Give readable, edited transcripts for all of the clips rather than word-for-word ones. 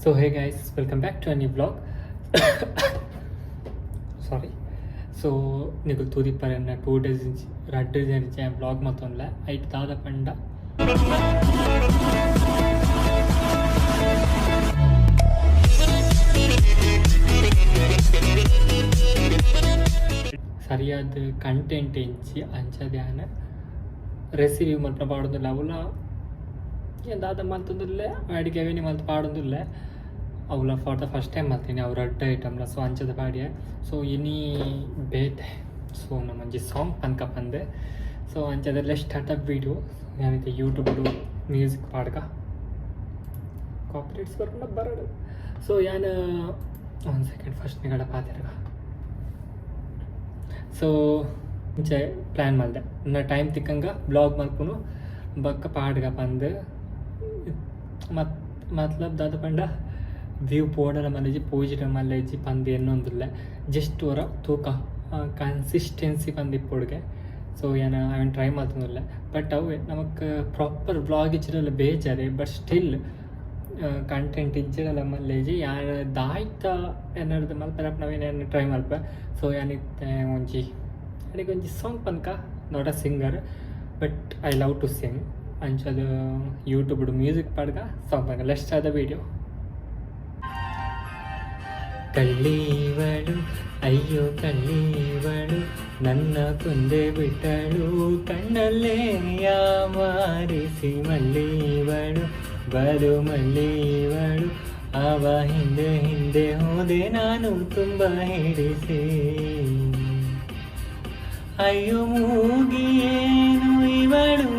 So hey guys, welcome back to a new vlog. Sorry. So ನಿಕುಲು ತೂದಿಪ್ಪರೆ ಎನ್ನ 2 days ಇಂಚಿ ರಡ್ಡ್ ದಿನ ಇಂಚಿ ಯಾನ್ ವ್ಲಾಗ್ ಮಲ್ತೊಂದುಲ್ಲೆ. ಐಟ್ ದಾದ ಪಂಡ, ಸರಿಯಾದ ಕಂಟೆಂಟ್ ಇಂಚಿ. ಅಂಚಾದ್ ಯಾನ್ ರೆಸಿಪಿ ಮಲ್ಪುನ ಪಾಡೊಂದುಲ್ಲೆ. ಅವುಲ ಯಾನ್ ದಾದ ಮಲ್ತೊಂದುಲ್ಲೆ, ಅಡಿಗೆ ಅವೇನಿ ಮಲ್ತ್ ಪಾಡೊಂದುಲ್ಲೆ. ಅವುಲ ಫಾರ್ the first time ಮಲ್ತೀನಿ ಅವು ರಡ್ಡ್ ಐಟಮ್ಲ. ಸೊ ಅಂಚದ ಪಾಡ್ಯೆ. ಸೊ ಇನಿ ಬೇತೆ. ಸೊ ನಮ್ಮೊಂಜಿ ಸಾಂಗ್ ಪನ್ಕ ಪಂದ್. ಸೊ ಅಂಚದ ಲೆಟ್ಸ್ ಸ್ಟಾರ್ಟ್ ಅ ವೀಡಿಯೋ. ಯಾನ್ ಇತ್ತೆ ಯೂಟ್ಯೂಬ್ ಮ್ಯೂಸಿಕ್ ಪಾಡ್ಕ, ಕಾಪಿರೈಟ್ಸ್ ಬರ್ಪುಂಡ ಬರಡು. ಸೊ ಯಾನ್ ಒನ್ ಸೆಕೆಂಡ್, ಫಸ್ಟ್ ನಿಗಡ ಪಾತೆರ್ಗ. ಸೊ ಇಂಚ ಪ್ಲ್ಯಾನ್ ಮಲ್ದೆ, ನನ್ನ ಟೈಮ್ ತಿಕ್ಕಂಗ ವ್ಲಾಗ್ ಮಲ್ಪುನು ಬೊಕ್ಕ ಪಾಡ್ಗ ಪಂದ್. ಮತ್ ಮತ್ಲಬ್ ದಾದ ಪಂಡ, ವ್ಯೂ ಪೋಡಲ ಮಲ್ಲೆಜಿ, ಪೋಜಿಡ ಮಲ್ಲೆಜಿ ಪಂದ್ ಎನ್ನೊಂದುಲ್ಲೆ. ಜಸ್ಟ್ ಒರ ತೂಕ, ಕನ್ಸಿಸ್ಟೆನ್ಸಿ ಪಂದ್ ಇಪ್ಪೊಡುಗೆ. ಸೊ ಯಾನ್ ಅವೆನ್ ಟ್ರೈ ಮಲ್ತೊಂದುಲ್ಲೆ. ಬಟ್ ಅವೆ ನಮಕ್ ಪ್ರಾಪರ್ ವ್ಲಾಗ್ ಇಜ್ಜಿಡಲ ಬೇಜಾರೆ. ಬಟ್ ಸ್ಟಿಲ್ ಕಂಟೆಂಟ್ ಇಜ್ಜಿಡಲ ಮಲ್ಲೆಜಿ. ಯಾನ್ ದಾಯ್ತ ಎನ್ನರ್ದು ಮಲ್ಪೆರೆ ನವೀನ್ ಟ್ರೈ ಮಲ್ಪೆ. ಸೊ ಯಾನ್ ಇತ್ತೆ ಒಂಜಿ ಅಡೆಗ್ ಒಂಜಿ ಸಾಂಗ್ ಪನ್ಕ. Not a singer, but I love to sing. ಅಂಚದ YouTube music ಪಾಡ್ಗ, song ಪನ್ಕ. Let's start the video. ಕಳ್ಳೀವಳು, ಅಯ್ಯೋ ಕಳ್ಳೀವಳು, ನನ್ನ ಕೊಂದೆ ಬಿಟ್ಟಳು, ಕಣ್ಣಲ್ಲೇ ಯಾಮಾರಿಸಿ ಮಳ್ಳೀವಳು, ಬಲು ಮಳ್ಳೀವಳು. ಅವ ಹಿಂದೆ ಹಿಂದೆ ಹೋದೆ ನಾನು ತುಂಬ ಹಿಡಿಸಿ. ಅಯ್ಯೋ ಮೂಗಿಯೇನು ಇವಳು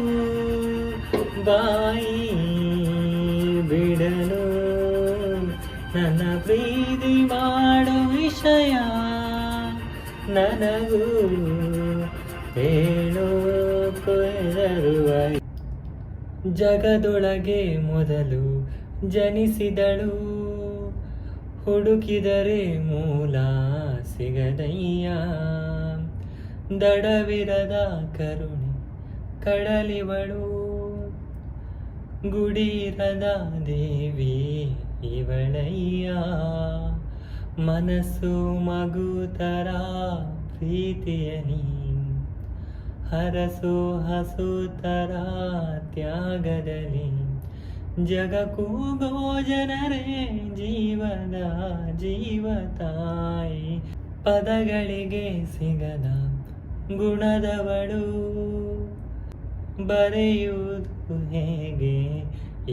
ಬಾಯಿ ಬಿಡಲು, ನನ್ನ ಪ್ರೀತಿ ಮಾಡೋ ವಿಷಯ ನನಗೂ ಹೇಳು ಹೆದರುವ. ಜಗದೊಳಗೆ ಮೊದಲು ಜನಿಸಿದಳು, ಹುಡುಕಿದರೆ ಮೂಲ ಸಿಗದಯ್ಯ. ದಡವಿರದ ಕರುಣೆ ಕಡಲಿವಳು, ಗುಡಿರದ ದೇವಿ ಇವಳಯ್ಯ. ಮನಸ್ಸು ಮಗುತರ ಪ್ರೀತಿಯನಿ, ಹರಸು ಹಸುತರ ತ್ಯಾಗದಲ್ಲಿ. ಜಗ ಕೂಗೋ ಜನರೇ ಜೀವದ ಜೀವ ತಾಯಿ, ಪದಗಳಿಗೆ ಸಿಗದ ಗುಣದವಳು. ಬರೆಯುವುದು ಹೇಗೆ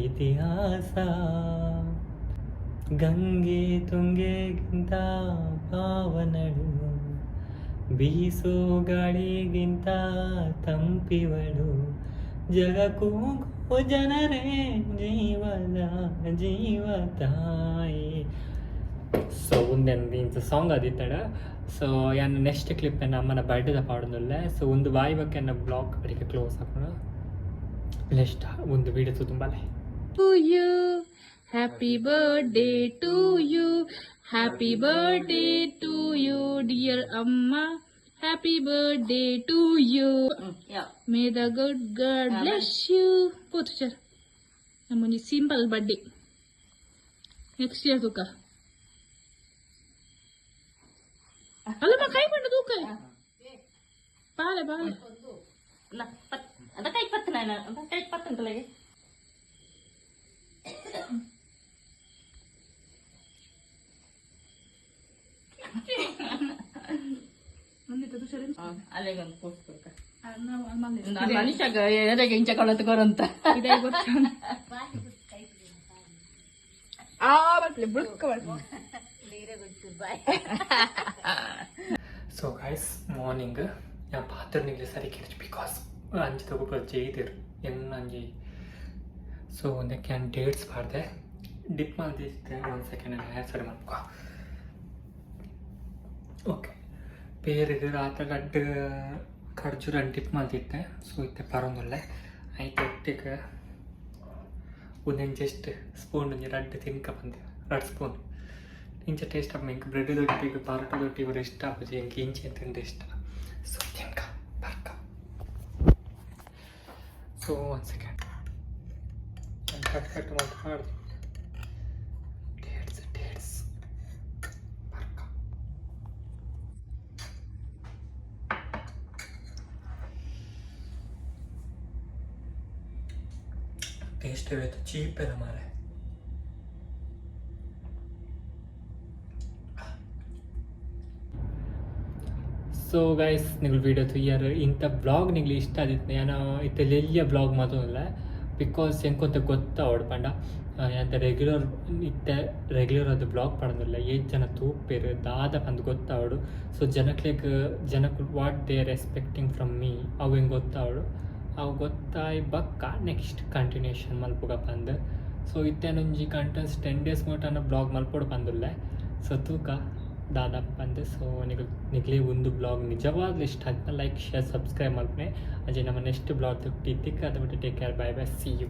ಇತಿಹಾಸ? ಗಂಗೆ ತುಂಗೆಗಿಂತ ಪಾವನಳು, ಬೀಸೋ ಗಾಳಿಗಿಂತ ತಂಪಿವಳು. ಜಗ ಕೂಗೋ ಜನರೇ ಜೀವದ ಜೀವ ತಾಯಿ. ಸೊ ಉಂದೆನ್ ಇಂಚ ಸಾಂಗ್ ಆದಿತ್ತಡ. ಸೊ ಯಾನ್ ನೆಕ್ಸ್ಟ್ ಕ್ಲಿಪ್ ಎನ್ನ ಅಮ್ಮನ ಬರ್ಡೇದ ಪಾಡೊಂದುಲ್ಲೆ. ಸೊ ಒಂದು ಬಾಯಿ ಬೊಕ್ಕ ಎನ್ನ ವ್ಲಾಗ್ ಅಡಿಗೆ ಕ್ಲೋಸ್ ಆಪುಂಡು. ನೆಕ್ಸ್ಟ್ ಒಂದು video ತೂತುಂಬಾಲೆ. To you. Happy birthday to you. Happy birthday to you, dear Amma. Happy birthday to you. May the good God bless you. ಪೋತು ನಮ್ಮೊಂಜಿ ಸಿಂಪಲ್ ಬರ್ಡೇ. ನೆಕ್ಸ್ಟ್ ಇಯರ್ ತೂಕ. ಅಲ್ಲಮ್ಮ, ಕೈ ಪಂಡ ತೂಕ, ಬಾಲೆ ಬಾಲೆ. ಅದ ಕೈ ಪತ್ತು ನಾನು ಕೈ ಪತ್ತಂತಲಗೆ. ಅಲ್ಲಿಗೆ ಒಂದು ಕೂಸ್ಕೊಡ್ಕ. ಮನುಷ್ಯಗ ಎದೆಗೆ ಇಂಚ ಕೊಳತು ಕೊರಂತ. ಇದೇ ಗೊತ್ತ ಆ ಬರ್ತಲೆ ಬುಳ್ಕ ಬರ್ತಲೆ. ಸೊ ಗೈಸ್, ಮಾರ್ನಿಂಗ್ ಯಾನ್ ಪಾತೆರ್ನಿಗ್ಲೆ ಸರಿ ಕೇಳಿಜಿ, because ಅಂಚ ತಗೋಪ ಜೈದೆರ್ ಎನ್ನ ಅಂಜಿ. ಸೊ ಒಂದಕ್ಕೆ ಯಾನ್ ಡೇಟ್ಸ್ ಪಾಡ್ದೆ, ಡಿಪ್ ಮಲ್ದಿತ್ತೆ. ಒಂದು ಸೆಕೆಂಡ್, ಹೇರ್ ಸರಿ ಮಲ್ಪುಗ. ಓಕೆ, ಪೇರಿಗೆ ರಾತ್ರೆ ರಡ್ಡ್ ಖರ್ಜೂರ ಡಿಪ್ ಮಲ್ದಿತ್ತೆ. ಸೊ ಇತ್ತೆ ಪರೊಂದುಲ್ಲೆ. ಐತೆ ಒಟ್ಟಿಗೆ ಒಂದೊಂದು ಜಸ್ಟ್ ಸ್ಪೂನ್ ಒಂಜಿ ರಡ್ಡ್ ತಿನ್ಕ ಪಂತೆ. ರಡ್ಡ್ ಸ್ಪೂನ್ ಇಂಚ ಟೇಸ್ಟ್ ಆಪುಂಡು ಎಂಕ್. ಬ್ರೆಡ್ ದೊಟ್ಟಿಗೆ, ಪರೋಟ ದೊಟ್ಟಿಗೆ ಪೂರ ಇಷ್ಟ ಆಪುಜಿ ಎಂಕ್. ಇಂಚ ತಿಂಡ ಇಷ್ಟ. ಸೊ ತಿನ್ಕ ಬರ್ಕ. ಸೊ ಒನ್ ಸೆಕೆಂಡ್, ಕಟ್ ಕಟ್ ಮಲ್ತ್ ಪಾಡ್ದೆ. ಟೇಸ್ಟ್ ಆಯ್ತು, ಚೀಪ್ ಎಲ್ಲ ಮಾರೆ. ಸೊ ಗೈಸ್, ನಿಗಳು ವೀಡಿಯೋ ತೂಯರ್, ಇಂಥ ಬ್ಲಾಗ್ ನಿಗ್ಲು ಇಷ್ಟ ಆದಿತ್ತು. ಯಾನ ಇತ್ತೆ ಎಲ್ಲಿಯ ಬ್ಲಾಗ್ ಮಾತೊಂದಿಲ್ಲ, because ಎಂಕೊಂತ ಗೊತ್ತಾವಡು ಪಂಡ ಎಂತ ರೆಗ್ಯುಲರ್, ಇತ್ತೆ ರೆಗ್ಯುಲರ್ ಅದು ಬ್ಲಾಗ್ ಪಡೋದಿಲ್ಲ. ಏತ್ ಜನ ತೂಪೆರ್ ದಾದ ಪಂದ್ ಗೊತ್ತಾವಡು. ಸೊ ಜನಕ್ಲೆಗ್, ಜನಕ್ಕುಲು what they are expecting from me ಅವು ಹೆಂಗೆ ಗೊತ್ತಾವಡು. ಅವು ಗೊತ್ತಾಯ್ ಬಕ್ಕ ನೆಕ್ಸ್ಟ್ ಕಂಟಿನ್ಯೂಷನ್ ಮಲ್ಪುಗ ಪಂದ್. ಸೊ ಇತ್ತೆನೊಂಜಿ ಕಂಟಿನ್ಯೂಸ್ 10 ಡೇಸ್ ಮುಟ್ಟ ಬ್ಲಾಗ್ ಮಲ್ಪೊಡು ಪಂದುಲ್ಲೆ. ಸೊ ತೂಕ ದಾದ ಪಂದ್. ಸೊ ನಿಗಲ್ ನಿಗ್ಲೇ ಒಂದು ಬ್ಲಾಗ್ ನಿಜವಾಗ್ಲೂ ಇಷ್ಟ ಆಯ್ತು, ಲೈಕ್, ಶೇರ್, ಸಬ್ಸ್ಕ್ರೈಬ್ ಮಲ್ಪನೆ. ಅಜೆ ನಮ್ಮ ನೆಕ್ಸ್ಟ್ ಬ್ಲಾಗ್ ತಿಕ್ಕ. ಅದು ಬಿಟ್ಟು take care, bye bye, see you.